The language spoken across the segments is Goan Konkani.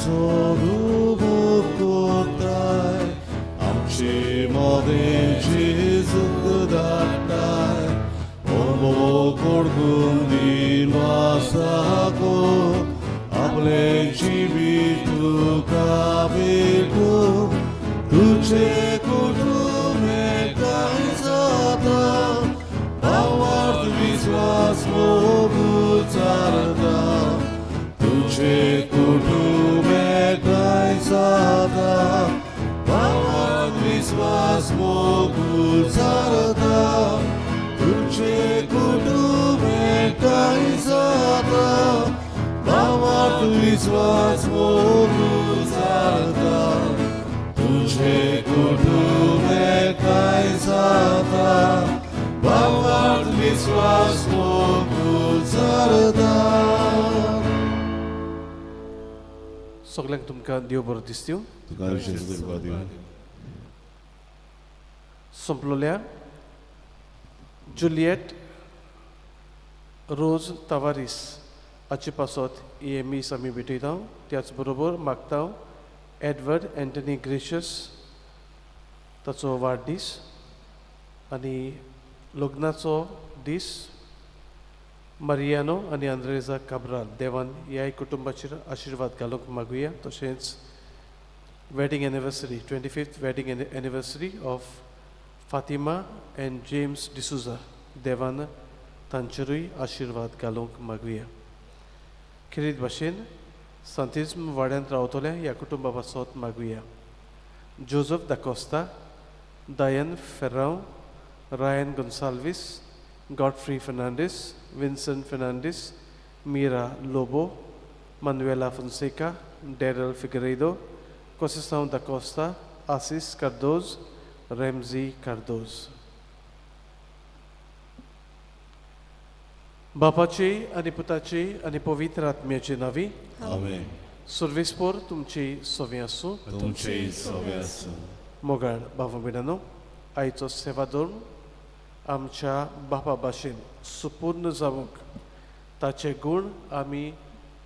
चोरू कोत्ताय आमचे मदें जेजूक धाडटाय ओ कोडगून दिनवासाको आपले जिवीत तुका भेटूं तुझे कुटुंब काय जाता भावार्थ विश्वास मोग चालता तुझे कुटुंब काय जाता भावार्थ विश्वास मोग चालता तुझे कुटुंब काय जाता भावार्थ विश्वास मोग चालता तुझे कुटुंब काय जाता भावार्थ विश्वास मोग चालता. सगल्यांक तुमकां देव बरो दिसता. तुका विशेश कृपा दिवं. सोंपलोल्या जुलियट रोज तवारीस हाचे पासत ही मीस आमी भेटयता. त्याच बरोबर मागता एडवर्ड एंटनी ग्रेशियस ताचो वाडदीस आनी लग्नाचो दीस मारियानो आनी आंद्रेजा काब्राल देवान ह्याय कुटुंबाचेर आशिर्वाद घालूंक मागुया. तशेंच wedding anniversary, 25th wedding anniversary of Fatima and James D'Souza, देवान तांचेरूय आशिर्वाद घालूंक मागुया. खेरीत भाशेन सांतिज्म वाड्यांत रावतल्या ह्या कुटुंबा पासत मागुया: Joseph Dacosta, Dayan Ferrao, Ryan Gonsalves, Godfrey Fernandes, Vinson Fernandes, Meera Lobo, Manuela Fonseca, Daryl Figueiredo, Conceição da Costa, Assis Cardozo, Ramsey Cardozo. बापाचे आनी पुताचे आनी पवित्र आत्म्याचे नांवी. आमेन. सुर्वेस्पोर तुमची सवी आसूं. तुमचे सवे आसूं. मोगाळ भाव भयणांनो, आयचो सेवा धर्म आमच्या बापा भाशेन सुपूर्ण जावंक ताचे गूण आमी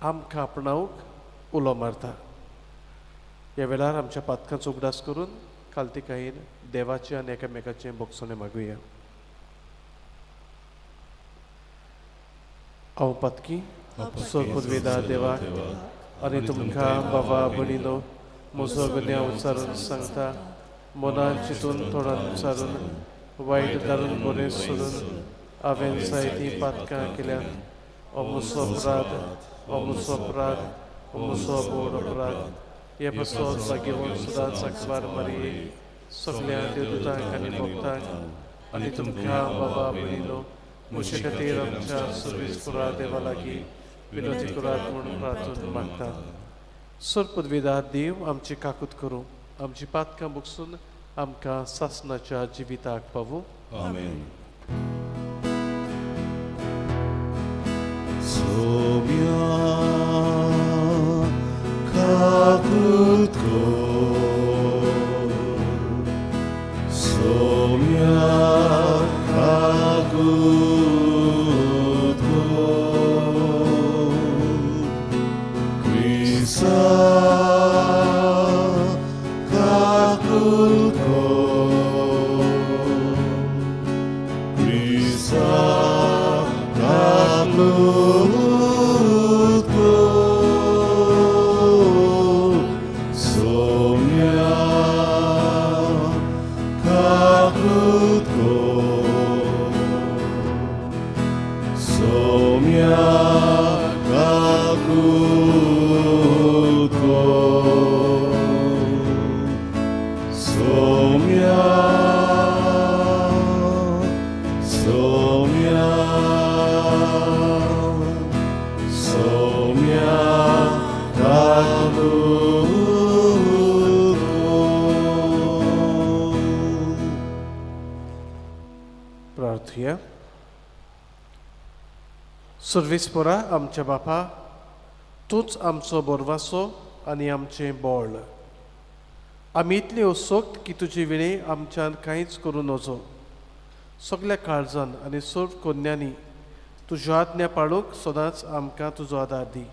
आमकां आपणावंक उलो मारता. ह्या वेळार आमच्या पातकांचो उगडास करून खालतीकायेन देवाचें आनी एकामेकाचें भोगसणें मागुया. हांव पातकी सोपुर्वेदा देवाक आनी तुमकां बाबा भयणीनो म्हजो गुन्यांव उच्चारून सांगता. मनान चिंतून, तोंडान उच्चारून, वायट धारून, बरें सोडून हांवें जायतीं पातकां केल्यांत. हो म्हजो अपराध, हो म्हजो अपराध, हो म्हजो व्हड अपराध. हे पासत भाग्यवंत सदांच अकबार मारये, सगल्या देवदूतांक आनी भक्तांक आनी तुमकां बाबा भयणीनो म्हजे खातीर आमच्या सुर्वेस्पोरा देवा लागीं विनवती करात म्हूण प्रार्थना मागता. सर पदवीदार देव आमची काकूत करूं, आमची पातकां बुकसून आमकां सासनाच्या जिविताक पावूं. आमेन. सोम्या काकूत कर, सोम्या काकूत कर, क्रिस्ता काकूत कर, क्रिस्ता काकूत कर, सोम्या काकूत कर, सोम्या काकूत कर, सोम्या, सोम्या, सोम्या काकूत कर. प्रार्थुया. सुर्वेस्पोरा आमच्या बापा, तूंच आमचो बोरवासो आनी आमचें बळ. आमी इतले असोक्त की तुजे विणे आमच्यान कांयच करूं नजो. सगल्या काळजान आनी सर्व कोन्यांनी तुज्यो आज्ञा पाळूंक सदांच आमकां तुजो आदार दी.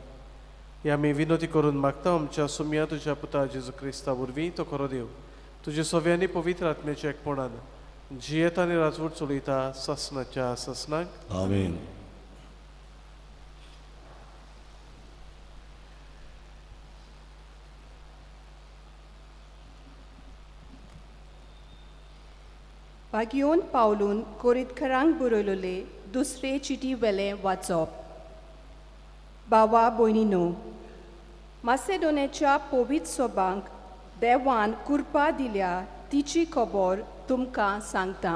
ही आमी विनोती करून मागता आमच्या सुम्या तुज्या पुता जेजू क्रिस्ता वरवीं तो खरो देव तुजे सव्यांनी पवित्र आत्म्याच्या एकपणान जियेता आनी राजवट चलयता ससनाच्या ससनाक. आमीन. बागियोन पावलून कोरितकरांक बरयलेले दुसरे चिटी वेलें वाचप. बावा भयणीनो, मासेडोनेच्या पवित्र सोबांक देवान कृपा दिल्या तिची खबर तुमकां सांगता.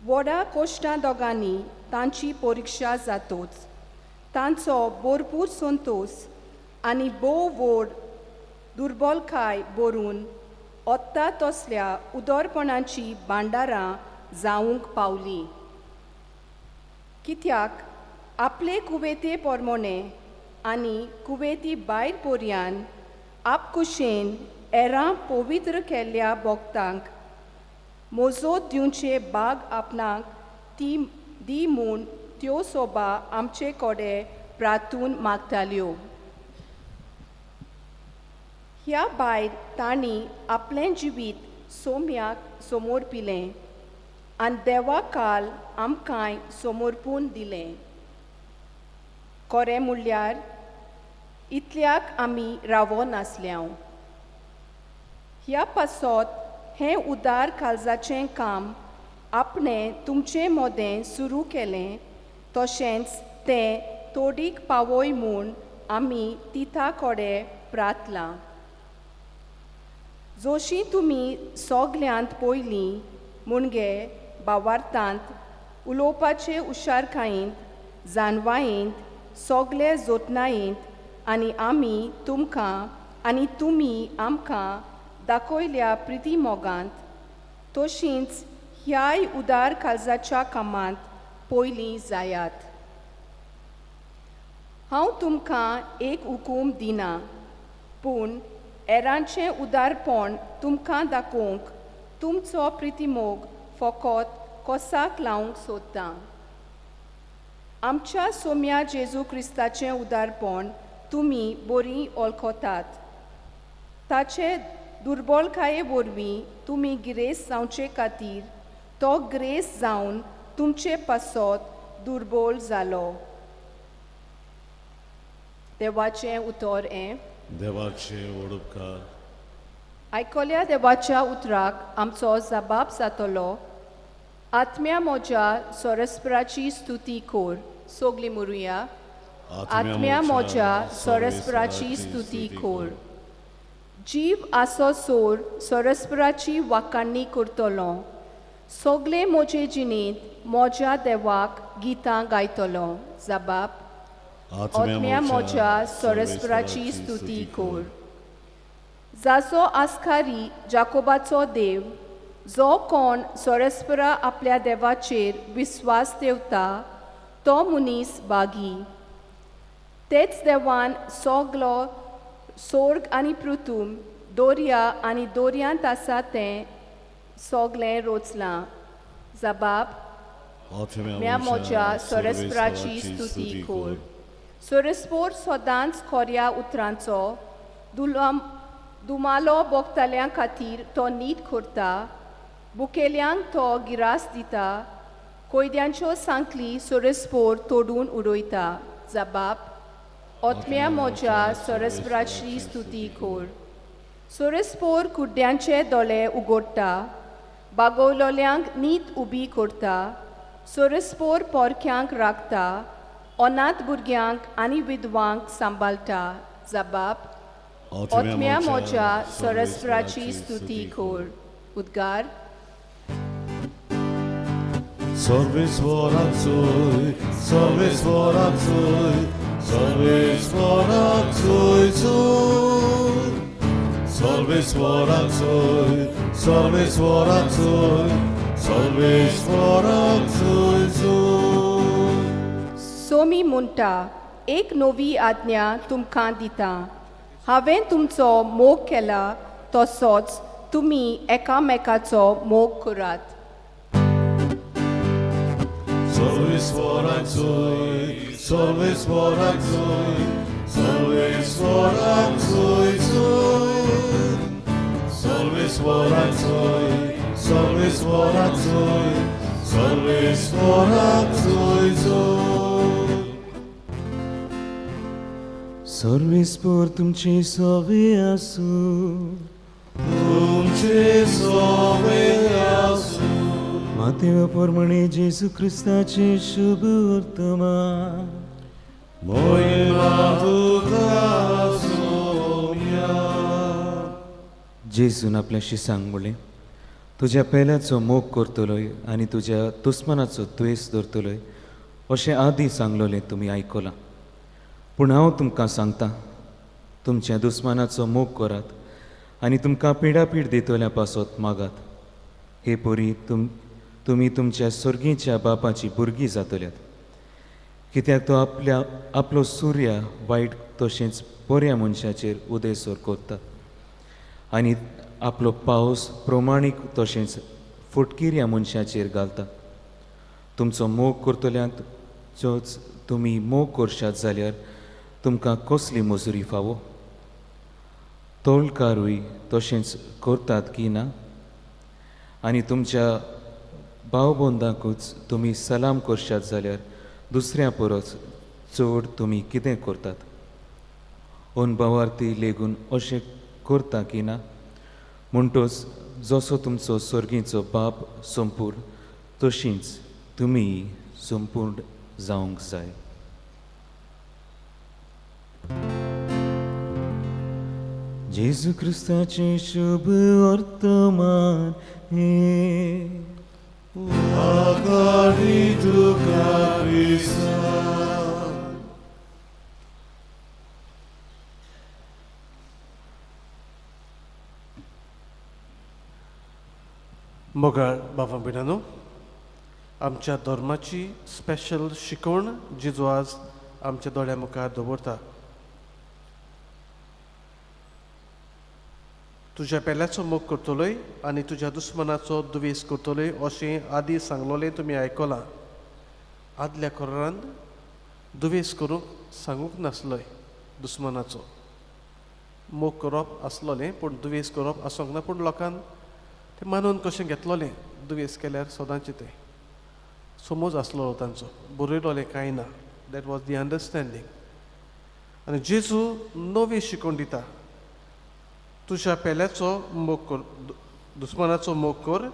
व्हडा कोश्टां दोगांनी तांची परिक्षा जातोच तांचो भरपूर संतोश आनी भोव व्हड दुर्बलकाय भरून ओत्ता तसल्या उदरपणाची भांडारां जावंक पावलीं. कित्याक आपले कुवेते पोरमोणे आनी कुवेती भायर पोरयान आपकुशेन एरां पवित्र केल्ल्या भक्तांक मोजोत दिवचे बाग आपणाक ती दी म्हूण त्यो सोबा आमचे कोडे प्रातून मागताल्यो. ह्या भायर तांणी आपलें जिवीत सोम्याक समर्पिलें आनी देवा काल आमकांय समर्पून दिलें. खरें म्हणल्यार इतल्याक आमी रावो नासल्याव. ह्या पासत हें उदार काळजाचें काम आपणें तुमचे मोदें सुरू केलें तशेंच तें तोडीक पावय म्हूण आमी तिथा कोडे प्रार्थलां. जोशी तुमी सगल्यांत पयलीं मुणगे बावार्थांत उलोवपाचे हुशारकायेंत जानवायेंत सगळे जोतनायेंत आनी आमी तुमकां आनी तुमी आमकां दाखयल्या प्रिती मोगांत तशींच ह्याय उदार काळजाच्या कामांत पयलीं जायात. हांव तुमकां एक हुकूम दिना पूण एरांचें उदारपण तुमकां दाखोवंक तुमचो प्रितीमोग फकत कोसाक लावंक सोदतां. आमच्या सोम्या जेजू क्रिस्ताचें उदारपण तुमी बरीं वळखतात. ताचे दुर्बलकाये वरवीं तुमी गिरेस्त जावचे खातीर तो ग्रेस जावन तुमचे पासत दुर्बल जालो. देवाचें उतर हें. देवाचे वडुपकार. आयकल्या देवाच्या उतराक आमचो जबाब जातलो. आत्म्या म्हज्या सोरस्पराची स्तुती कोर. सोगली मुरुया. आत्म्या म्हज्या सोरस्पराची स्तुती कोर. जीव आसो सोर सोरस्पराची वाकाणी करतलो. सगळे म्हजे जिणेंत म्हज्या देवाक गितां गायतलो. जबाब. आत्म्या म्हज्या सोरस्पराची स्तुती कोर. जाचो आस्कारी जाकोबाचो देव जो कोण सोरस्परा आपल्या देवाचेर विस्वास देवता तो मनीस बागी. तेच देवान सगलो सोर्ग आनी पृथूम दोर्या आनी दोर्यांत आसा तें सगलें रोचलां. जबाब. म्या म्हज्या सोरस्पराची स्तुती कोर. सोरस्पोर सदांच खोऱ्या उतरांचो दुमालो भोगतल्यां खातीर तो नीत करता. बुकेल्यांक तो गिरास दिता. कोयद्यांच्यो सांकली सोरस्पोर तोडून उडयता. जबाब. ओतम्या म्हज्या सोरस्पराची स्तुती कोर. सोरस्पोर कुड्ड्यांचे दोळे उगडटा. बागवलोल्यांक नीत उबी करता. सोरस्पोर पोरक्यांक राखता. अनाथ भुरग्यांक आनी विधवांक सांबाळटा. जबाब. ओतम्या म्हज्या सोरस्पराची स्तुती कोर. उद्गार. सर्वेस्वराचोय सर्वेस्वराचोय सर्वेस्वराचोय चोय सर्वेस्वराचोय सर्वेस्वराचोय सर्वेस्वराचोय चोय. सोमी म्हणटा एक नवी आज्ञा तुमकां दिता. हांवें तुमचो मोग केला तसोच तुमी एकामेकाचो मोग करात. सर्वेस्वराचोय सर्वेस्वराचोय सर्वेस्वराक सोय सोय, सर्वेस्वराक सोय, सर्वेस्वराक सोय, सर्वेस्वराक सोय सोय. सर्वेस्पर तुमचे सवे आसूं. तुमचे सोवे आसूं. मातेव प्रमाणे जेजू क्रिस्ताचे शुभ वर्तमान. मोहिमा तुका सोम्या. जेजून आपल्या शिसांक म्हणलें, तुज्या पेल्याचो मोग करतलोय आनी तुज्या दुस्मानाचो द्वेस धरतलोय अशें आदीं सांगलोलें तुमी आयकलां. पूण हांव तुमकां सांगता, तुमच्या दुस्मानाचो मोग करात आनी तुमकां पिडापीड दितल्या पासत मागात. हे परी तुमी तुमच्या सर्गीच्या बापाची भुरगीं जातल्यात, कित्याक तो आपल्या आपलो सुर्या वायट तशेंच बऱ्या मनशाचेर उदयसर करता आनी आपलो पावस प्रमाणीक तशेंच फुटकिऱ्या मनशाचेर घालता. तुमचो मोग करतल्यांचोच तुमी मोग करशात जाल्यार तुमकां कसली मजुरी फावो? तोलकारूय तशेंच करतात की ना? आनी तुमच्या भावबंदाकूच तुमी सलाम करशात जाल्यार दुसऱ्या परस चड तुमी कितें करतात? अनभावार्थी लेगून अशें करता की ना? म्हणटच जसो तुमचो सर्गीचो बाप संपूर्ण तशींच तुमी संपूर्ण जावंक जाय. जेजू क्रिस्ताचें शुभ वर्तमान हें. आगाडी तुका क्रिस्ता. मोगाळ बाबा भयणांनो, आमच्या धर्माची स्पेशल शिकवण जेजू आज आमच्या दोळ्या मुखार दवरता. तुज्या पेल्याचो मोग करतलोय आनी तुज्या दुस्मनाचो दुवेस करतलोय अशें आदीं सांगलोलें तुमी आयकलां. आदल्या कोरान दुवेस करूंक सांगूंक नासलोय, दुस्मनाचो मोग करप आसलोलें पूण दुवेस करप आसूंक ना. पूण लोकान तें मानून कशें घेतलोलें, दुवेस केल्यार सदांचें तें समज आसलो तांचो, बरयलोलें कांय ना. That was the understanding. आनी जेजू नवी शिकवण दिता, तुज्या पेल्याचो मोग कर, दुस्मनाचो मोग कर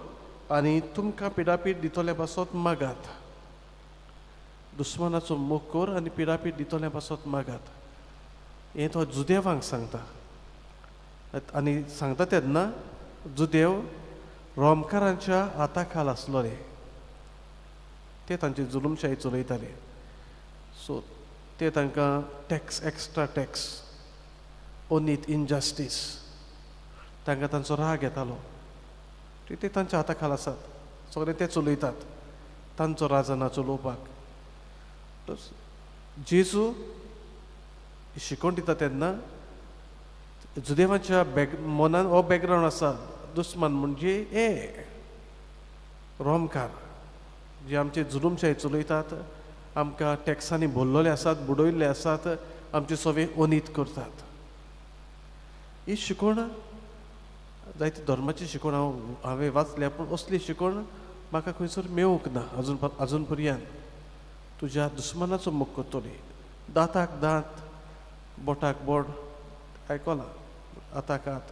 आनी तुमकां पिडापीड दितल्या पासत मागात. दुस्मनाचो मोग कर आनी पिडापीड दितल्या पासत मागात, हें तो जुदेवांक सांगता. आनी सांगता तेन्ना जुदेव रोमकारांच्या हाता खाल आसलोले, ते तांची जुलूमशाही चलयताले. सो ते तांकां tax, extra tax, Aneet, injustice, तांकां तांचो राग येतालो. ते तांच्या हाता खाल आसात, सगळे ते चलयतात, तांचो राजा ना चलोवपाक. जेजू शिकोवन दिता तेन्ना जुदेवाच्या बॅक मनान हो बॅकग्रावंड आसा, दुस्मान म्हणजे ए रोमकार जे आमचे जुलूमशाही चलयतात, आमकां टॅक्सांनी भरलेले आसात, बुडयल्ले आसात, आमचे सगळे अनीत करतात. ही शिकवण जायती धर्माची शिकवण हांवें वाचल्या, पूण असली शिकवण म्हाका खंयसर मेळूंक ना अजून पर्यंत. तुज्या दुस्मनाचो मोग करतली, दांताक दांत बोटाक बोट, आयकलां, हाताक हात,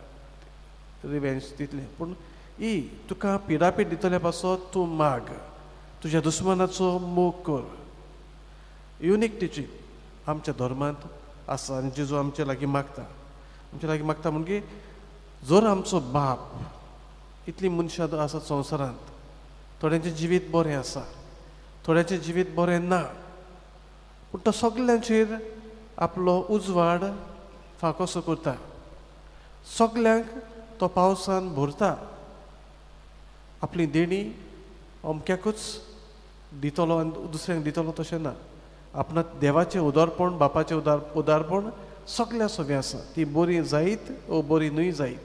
रिवेंज दितलें, पूण ही तुका पिडापीड दितल्या पासत तूं माग, तुज्या दुस्मनाचो मोग कर. युनीक टिचींग आमच्या धर्मांत आसा आनी जेजू आमचे लागीं मागता, आमचे लागीं मागता म्हणगे जर आमचो बाप, इतलीं मनशां आसात संवसारांत, थोड्यांचें जिवीत बरें आसा, थोड्यांचें जिवीत बरें ना, पूण तो सगल्यांचेर आपलो उजवाड फांकोसो करता, सगल्यांक तो पावसान भरता, आपली देणी अमक्याकूच दितलो आनी दुसऱ्यांक दितलो तशें ना. आपणा देवाचें उदारपण, बापाचें उदारपण सगल्या सगळें आसा, ती बरी जायत ओ बरी न्हय जायत.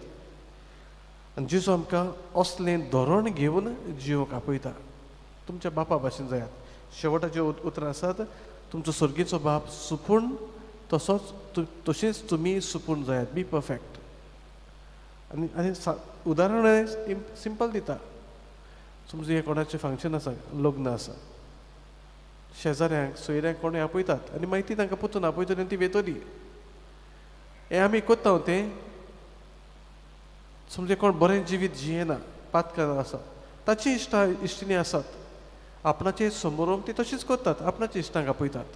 आनी जेजू आमकां असलें धोरण घेवन जिवंक आपयता, तुमच्या बापा भाशेन जायात. शेवटाचे उतरां आसात, तुमचो सर्गीचो बाप सुपूर्ण तसोच तशेंच तुमी सुपूर्ण जायात, बी परफेक्ट. आनी आनी उदाहरण सिंपल दिता. समजू हें कोणाचें फंक्शन आसा, लग्न आसा, शेजाऱ्यांक सोयऱ्यांक कोणूय आपयतात आनी मागीर ती तांकां परतून आपयतली आनी ती वेतली. हें आमी करता तें. समजे कोण बरें जिवीत जियेना, पातकां आसा, ताची इश्टां इश्टिणी आसात, आपणाचे समोर ती तशीच करतात, आपणाच्या इश्टांक आपयतात.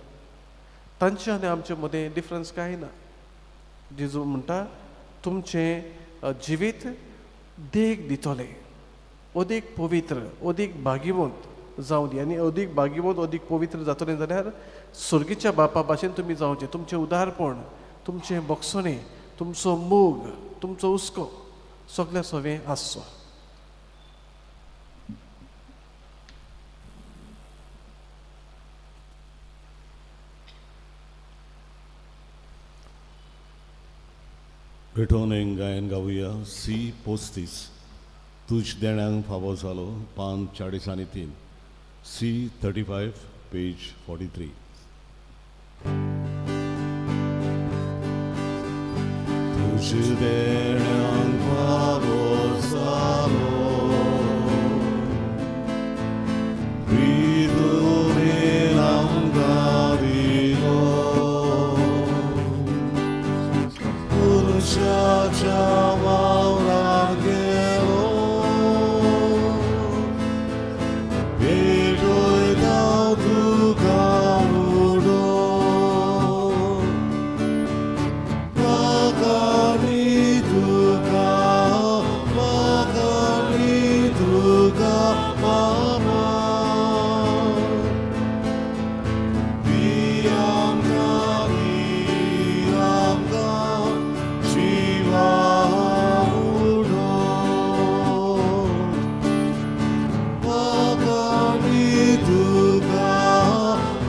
तांचे आनी आमचे मदें डिफरन्स कांय ना. जेजू म्हणटा तुमचें जिवीत देख दितलें, अदीक पवित्र, अदीक भागीवंत जावं दी. आनी अदीक भागीवंत, अदीक पवित्र जातलें जाल्यार स्वर्गीच्या बापा भाशेन तुमी जावचें. तुमचें उदारपण, तुमचें बोगसणें, तुमचो मोग, तुमचो हुस्को सगळ्या सवें आसचो. भेटोवन एक गायन गावया सी 35, तुज देण्यांक फावो जालो, पान 43, सी 35 पेज 43. तुज देण्यांक फावो जालो, विदुरेन आमकां दिलो, पुरुषाच्या वावरार गेलो, भेटयता तुका उडो, वाखाणी तुका, वाखाणी तुका बाबा, दी आमकां, दी आमकां जिवा उडो, वाखाणी तुका,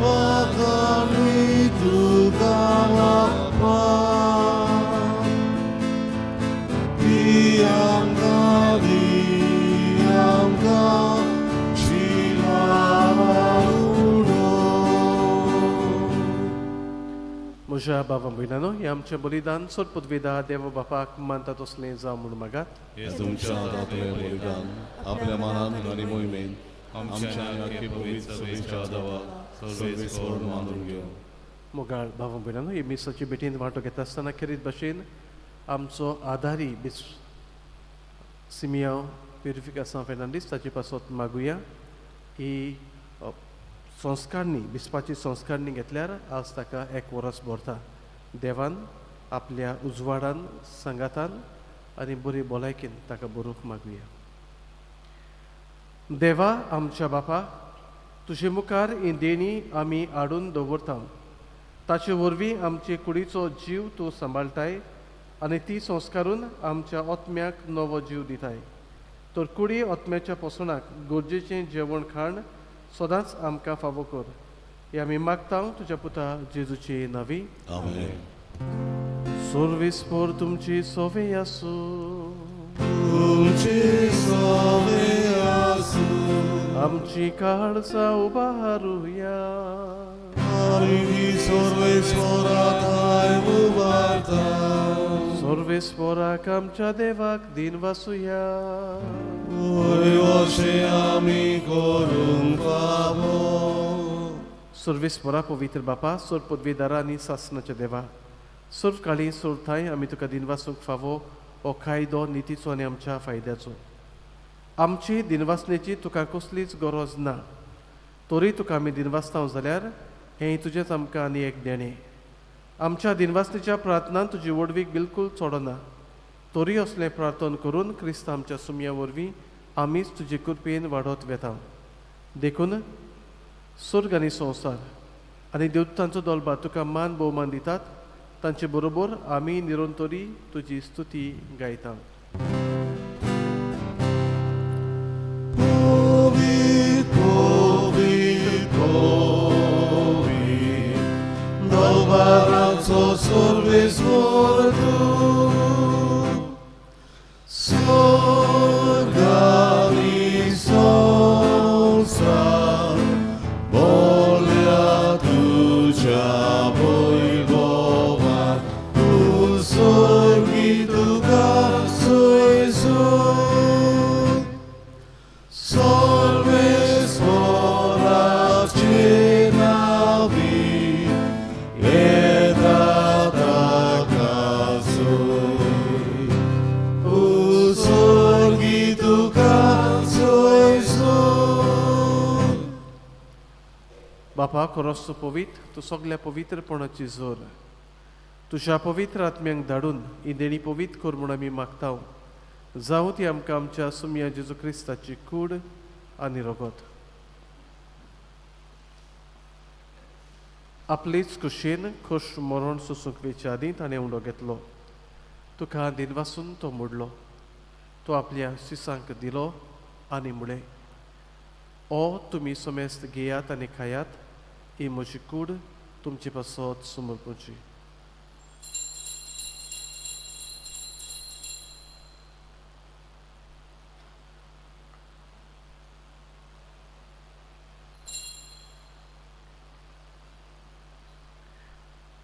वाखाणी तुका बाबा, दी आमकां, दी आमकां जिवा उडो. म्हज्या बाबा भयणानो, हें आमचें बलिदान सोड पदवेदा देव बापाक मानता तसलें जावं म्हूण मागात. हे तुमच्या हातांतलें बलिदान आपल्या मनान आनी मोहिमेन आमच्या आनी आख्खे पवित्र सभेच्या देवाक सर्वेस्पर मानून घेवं. मोगाळ भाव भयणानो, ही मिसाची भेटीन वांटो घेता आसतना खेरीत भाशेन आमचो आदारी बिस सिमियांव प्युरिफिकासांव फेर्नांडीस ताचे पासत मागुया. ही संस्कारणी, बिस्पाची संस्कारणी घेतल्यार आज ताका एक वरस भरता. देवान आपल्या उजवाडान, सांगातान आनी बरी भलायकेन ताका बरोवंक मागुया. देवा आमच्या बापा, तुजे मुखार ही देणी आमी हाडून दवरता. ताचे वरवीं आमचे कुडीचो जीव तूं सांबाळटाय आनी ती संस्कारून आमच्या आत्म्याक नवो जीव दिताय. तर कुडी आत्म्याच्या पोसणाक गरजेचें जेवण खाण सदांच आमकां फावो कर. हें आमी मागता तुज्या पुता जेजूची नांवी. आमेन. सर्वेस्पर तुमची सोवे आसूं. तुमची सोवे आसूं. आमची काळजां उबारुया. आनी सर्वेस्परा थांय उबारता. सर्वेस्पराक आमच्या देवाक दिन वासुया. वय अशें आमी करूंक फावो. सर्वेस्परा पवित्र बापा, सोर पदवीदारा आनी सासनाच्या देवा, सर्व काळी सर्व थांय आमी तुका दिनवासूंक फावो हो कायदो नितीचो आनी आमच्या फायद्याचो. आमची दिनवासनेची तुका कसलीच गरज ना, तरी तुका आमी दिनवासता जाल्यार हें तुजेंच आमकां आनी एक देणें. आमच्या दिनवासनेच्या प्रार्थनान तुजी व्हडवीक बिलकूल चडना, तरी असलें प्रार्थन करून क्रिस्त आमच्या सुमया वरवीं आमीच तुजे कृपेन वाडत वेता. देखून स्वर्ग आनी संवसार आनी देवतांचो दोलबा तुका मान भोवमान दितात, तांचे बरोबर आमी निरंतरी तुजी स्तुती गायता. पवित्र पवित्र पवित्र दरबाराचो सर्वेस्पर तूं, स्वर्ग आनी संवसार बोल्या तुज्या वैभवान. बापा खरोच तूं पवित्र, तूं सगल्या पवित्रपणाची जोर. तुज्या पवित्र आत्म्यांक धाडून ही देणी पवित्र कर म्हूण आमी मागता. जावं ती आमकां आमच्या सुमया जेजू क्रिस्ताची कूड आनी रगत. आपलेच कुशेन खोश मरण सोसूंक वेच्या आदीं ताणें उंडो घेतलो. तुका दिनवासून तो मोडलो. तो आपल्या शिसांक दिलो आनी म्हळें, ओ तुमी समेस्त घेयात आनी खायात, ही म्हजी कूड तुमचे पासत समर्पची.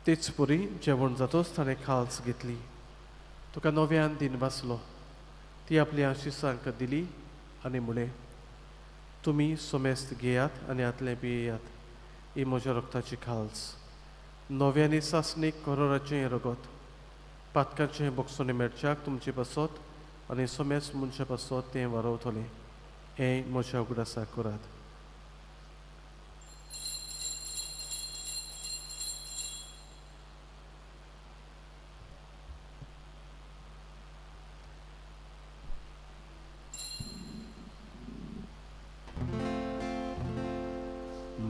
तेच परी जेवण जातोच ताणें खाल्स घेतली. तुका नव्यान दिन वाचलो. ती आपल्या शिसांक दिली आनी म्हळें, तुमी समेस्त घेयात आनी हातलें पियेयात, ही म्हज्या रक्ताची खाल्स, नव्यानी सासणीक करोराचें हें रगत, पातकाचें बोगसणें मेळच्याक तुमचे पासत आनी समेस्त मनशा पासत तें वारवतलें. हें म्हज्या उगडासाक करात.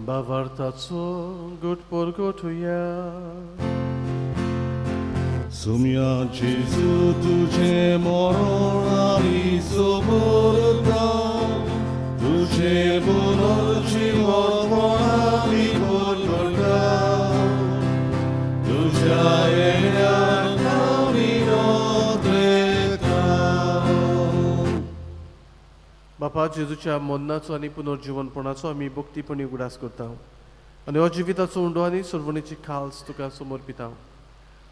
बावार्थाचो गुट परगटुया. सुम्या जेजू तुझे मरण आमी सोबरता, तुझे पुनर्जीवनपण आमी परगटा, तुझ्या येण्याक आमी नोत्रेता. बापा, जेजूच्या मरणाचो आनी पुनर्जीवनपणाचो आमी भक्तीपणी उगडास करता आनी हो जिविताचो उंडो आनी सुरवणीची खाल्स तुका समर्पिता.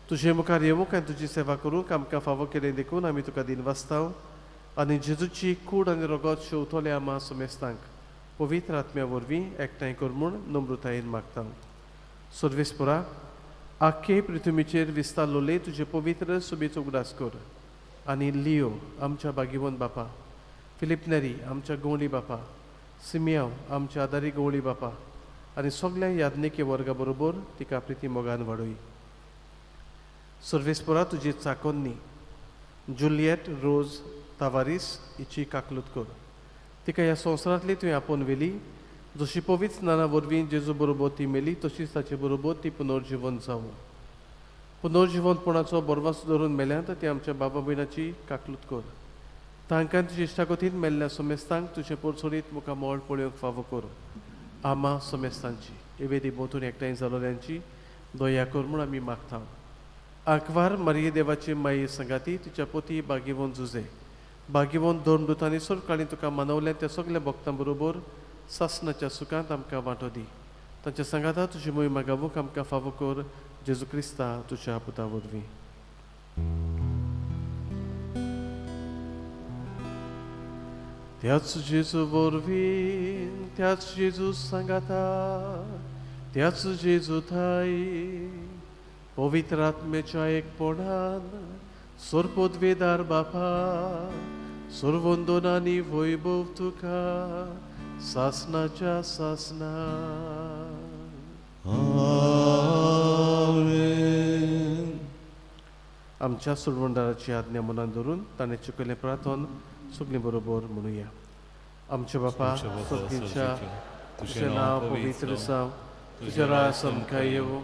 तुजे मुखार येवंक आनी तुजी सेवा करूंक आमकां फावो केलें देखून आमी तुका दिनवासता आनी जेजूची कूड आनी रगत शेवतले आमा समेस्तांक पवित्र आत्म्या वरवीं एकठांय कर म्हूण नम्रतायेन मागता. सर्वेस्पुरा, आख्खे पृथ्वीचेर विस्तारलोले तुजे पवित्र सुबेचो उगडास कर आनी लियो आमच्या बागिवन बापा, फिलीप नेरी आमच्या गवळी बापा, सिमियांव आमच्या आदारी गवळी बापा आनी सगल्या याज्ञिकी वर्गा बरोबर तिका प्रिती मोगान वाडय. सर्वेस्पुरा, तुजी चाकोन्नी जुलियट रोज तावारीस हिची काकलूत कर. तिका ह्या संवसारांतली तुवें आपोवन व्हेली. जशी पवित्र स्नाना वरवीं जेजू बरोबर ती मेली, तशीच ताचे बरोबर ती पुनर्जिवन जावं. पुनर्जिवनपणाचो बरवास धरून मेल्यांत ती आमच्या बाबा भयणाची काकलूत कर. तांकां तुजे इश्टागतीन मेल्ल्या समेस्तांक तुजें पोरसोडीत मुखार मोळ पळोवंक फावो कर. आमा समेस्तांची एवेदी भोंवतणी एकठांय जालोल्यांची दया कर म्हूण आमी मागता. आंकवार मारिये देवाची माये संगाती तुज्या पोती बागेवन जुजे बागेवन दोन दुतांनी सोरकाळी तुका मानवल्या त्या सगल्या भक्तां बरोबर सासणाच्या सुखांत आमकां वांटो दी. तांच्या सांगाता तुजी मोहिमा मागावूंक आमकां फावो कर. जेजू क्रिस्ता तुज्या पुता वरवीं. त्याच जेजू वरवीं, त्याच जेजू सांगाता, त्याच जेजू थाय पवित्र आत्म्याच्या एकपणान सोरपोदवेदार बापा सोरवंदनानी वैभव तुका सासनाच्या सासना. आमेन. आमच्या सोडवणदाराची आज्ञा मनान धरून ताणें चुकयलें प्रार्थन सगळीं बरोबर म्हणुया. आमच्या बापा सर्गीच्या, तुजें नांव पवित्र जावं, तुजें राज आमकां येवं,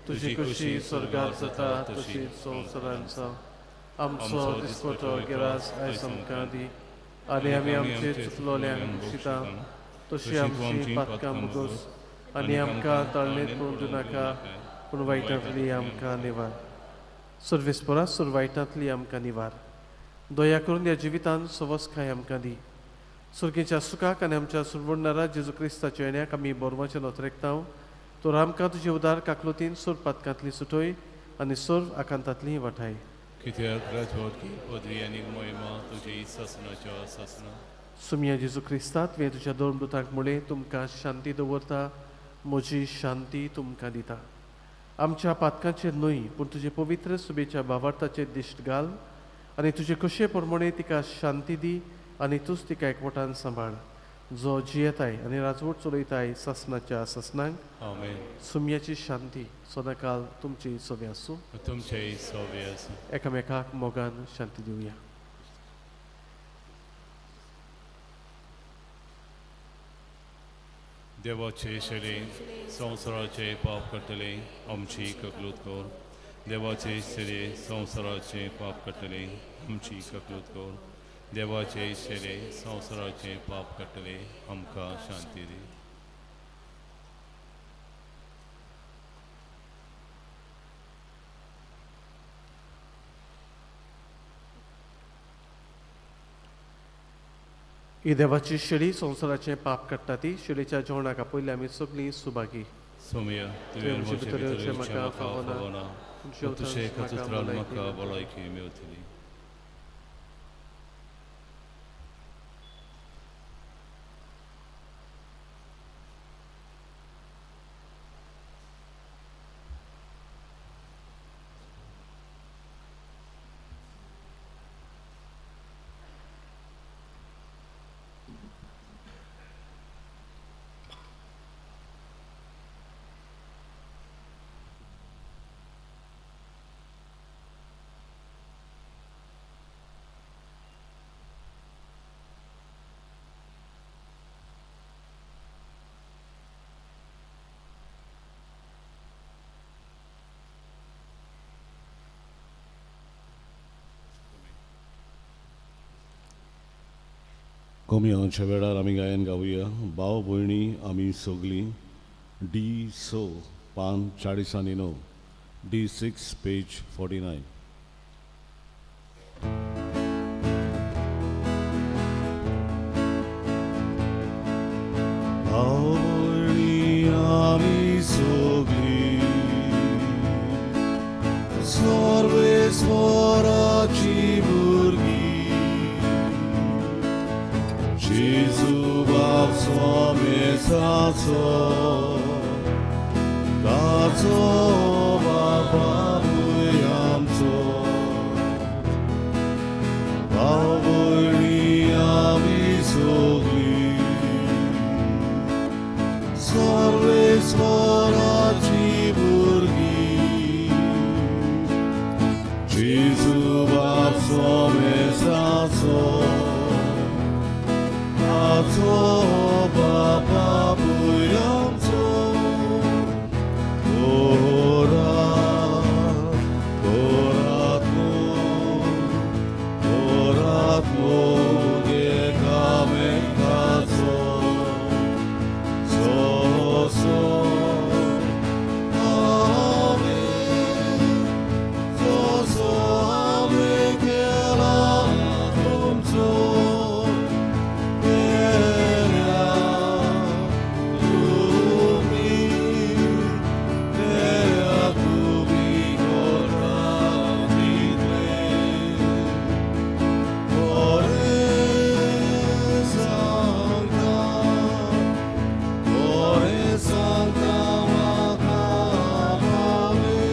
तुजी खुशी स्वर्गात जाता तशी संवसारांत जावं. आमचो दिसपटो गिरास आयज आमकां दी आनी आमी आमचे चुकलोल्यांक शिता तशी आमची पातकां मुगोस आनी आमकां ताळणेंत पडूं नाका, पूण वायटांतली आमकां निवार. सर्वेस्परा सुर वायटांतली आमकां निवार. दया करून ह्या जिवितांत सवसकाय आमकां दी. सुर्गेच्या सुखाक आनी आमच्या सुरवणणारा जेजू क्रिस्ताच्या येण्याक आमी बोरवाचें नोतरेकता. तर आमकां तुजे उदार काकलुतीन सोर पातकांतली सुटय आनी सोर आकांतांतली वाठाय. कित्याक राजवटकी पदवी आनी मोहिमा तुजी सासणाच्या सासना. सुमिया जेजू क्रिस्ता, तुवें तुज्या दोन दुतांक मुळे तुमकां शांती दवरता, म्हजी शांती तुमकां दिता. आमच्या पातकांचेर न्हय पूण तुजे पवित्र सुबेच्या भावार्थाचेर दिश्ट घाल आनी तुजे कशे प्रमाणे तिका शांती दी आनी तूंच तिका एकवटान सांबाळ. जो जियेताय आनी राजवट चलयताय सासनाच्या सासनांक. आमेन. सुमयाची शांती सदांकाल तुमची सोबी आसूं. तुमचेय सोबे आसूं. एकामेकाक मोगान शांती दिवया. देवाचे शेले संवसाराचे पाप करतले आमची ककलूत कर. देवाचे शेले संवसाराचे पाप करतले आमची ककलूत कर. देवाचे शेले संवसाराचे पाप करतले आमकां शांती दी. ही देवाची शेळी संवसाराचें पाप काडटा ती शेळीच्या जेवणाक आपयली आमी सगळीं सुभागी. सोम्या, तुवें तुवें म्हजे म्हजे भितर भितर येवचें येवचें म्हाका म्हाका फावना. फावना, तुमचे पूण तुजें एका म्हाका उतरान भलायकी म्हाका भलायकी मेवतली. कोमियांच्या वेळार आमी गायन गावया भाव भयणी आमी सगलीं डी स पान 49 D6 page 49. भाव भयणी आमी सगलीं सर्वेस्वराची भुरगीं जेजू बाप स्वामेसाचो ताचो बापापूय आमचो. भाव भयणी आमी सगलीं सर्वेस्वराची भुरगीं जेजू बाप स्वामेसाचो ताचो बापापूय आमचो. कोरात कोरात कोरात मोग एकामेकाचो सो सो आमेन सो सो आमेन केला तुमचो केल्या तुमी केल्या तुमी करता तितलें खरें सांगता खरें सांगता म्हाका पावे.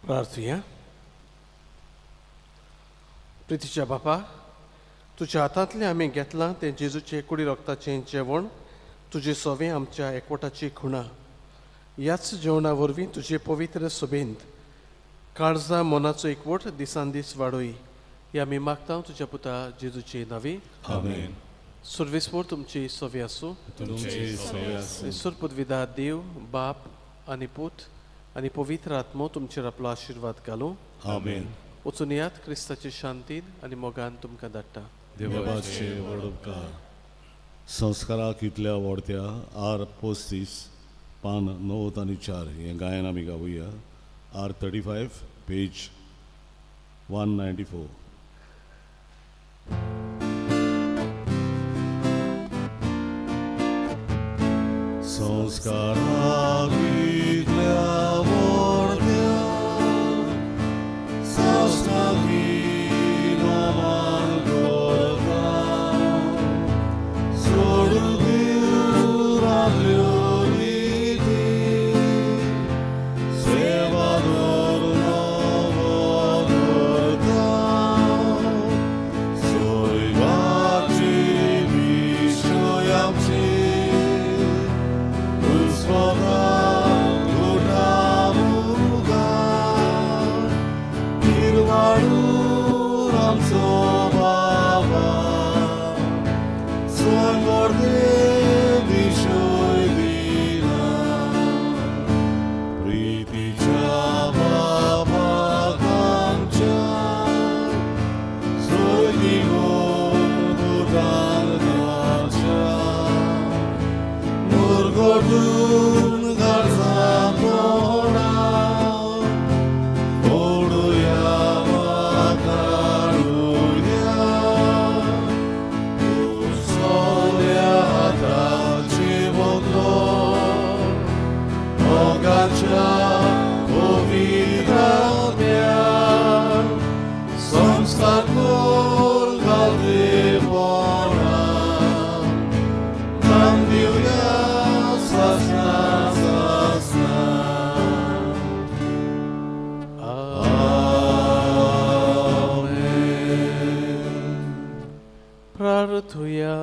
प्रार्थुया. प्रितीच्या बापा, तुज्या हातांतलें आमी घेतलां तें जेजूचे कुडी रक्ताचें जेवण, तुजे सोवें आमच्या एकवटाची खुणा. ह्याच जेवणा वरवीं तुजे पवित्र सभेंत काळजा मनाचो एकवट दिसान दीस वाडोय. हे आमी मागता तुज्या पुता जेजूचे नांवी. आमेन. सुर्वेस्वर तुमची सोवी आसूं. तुमचे सवे आसूं. सुरपुदविदा देव बाप आनी पूत आनी पवित्र आत्मो तुमचेर आपलो आशिर्वाद घालूं. आमेन. वचून यात क्रिस्ताचे शांतीन आनी मोगान तुमकां धाडटा. देवाचे व्हड उपकार. संस्काराक इतल्या व्हडत्या आर 35 पान 9 आनी 4 हें गायन आमी गावया. आर 35 पेज 194. संस्काराक इतल्या व्हडत्या सासणाकी नमन करता. सोडून रावल्यो रिती, सेवा धरून करता. सोयवाची विशय आमची, उस्पदा गुटा मुखार, निर्वाळून आमचो बाबा, सोयवर्दे विशय दिना. प्रितीच्या बाबाक आमच्या, सोयी गुणान ताच्या, मुरगटून घालचा तोंडा, ओडुया वाकाडुया, उसोल्या हाताची बोतलो, मोगाच्या पवित्र आत्म्यान, संस्कार कर घालतेपणान, दान दिवया सासणा सासणा. आमेन. प्रार्थुया.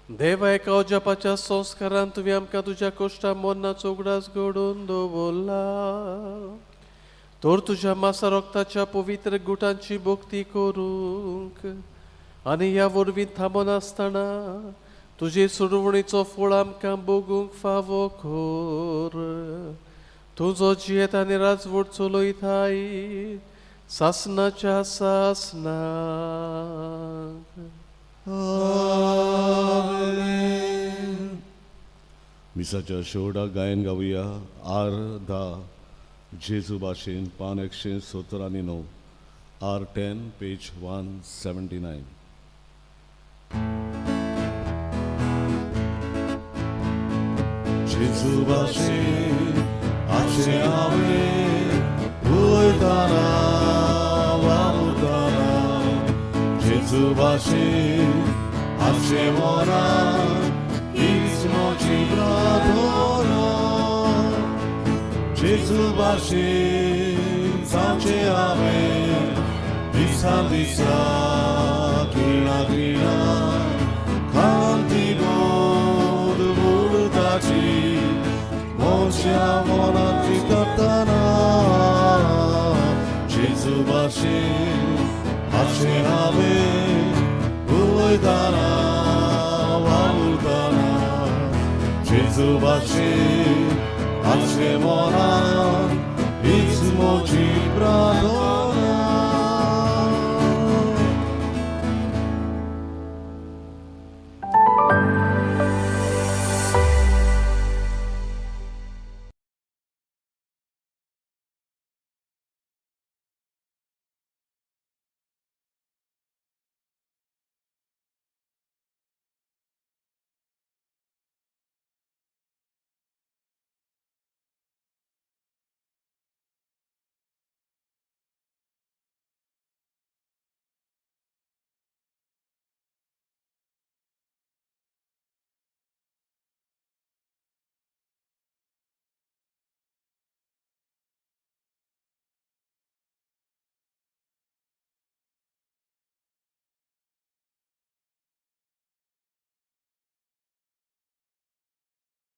देवा, एका अजापाच्या संस्कारान तुवें आमकां तुज्या कोश्टा मरणाचो उगडास घडोवन दवरला, तर तुज्या मासा रक्ताच्या पवित्र गुटांची भक्ती करूंक आनी ह्या वरवीं थांबनासतना तुजे सुरवणीचो फळ आमकां भोगूंक फावो कर. तुजो जियेत आनी राजवट चलयताय सासनाच्या सासनाक. आमेन. मिसाच्या शेवटाक गायन गावया. आर 10 जेजू भाशेन पान 179. आर 10 पेज 179. जेजू भाशेन आशे हांवें उलयतना वावुरतना, जेजू भाशेन आशे मनान हीच म्हजी प्रार्थना. जेजू भाशेन जावचें हांवें दिसान दिसा खिणा खिणा, कांती बोध बुडताची मनशा मनाची करतना. जेजू भाशेन आशें हांवें उलयतना वावुरतना, जेजू भाशेन आशें मनान हीच म्हजी प्रार्थना.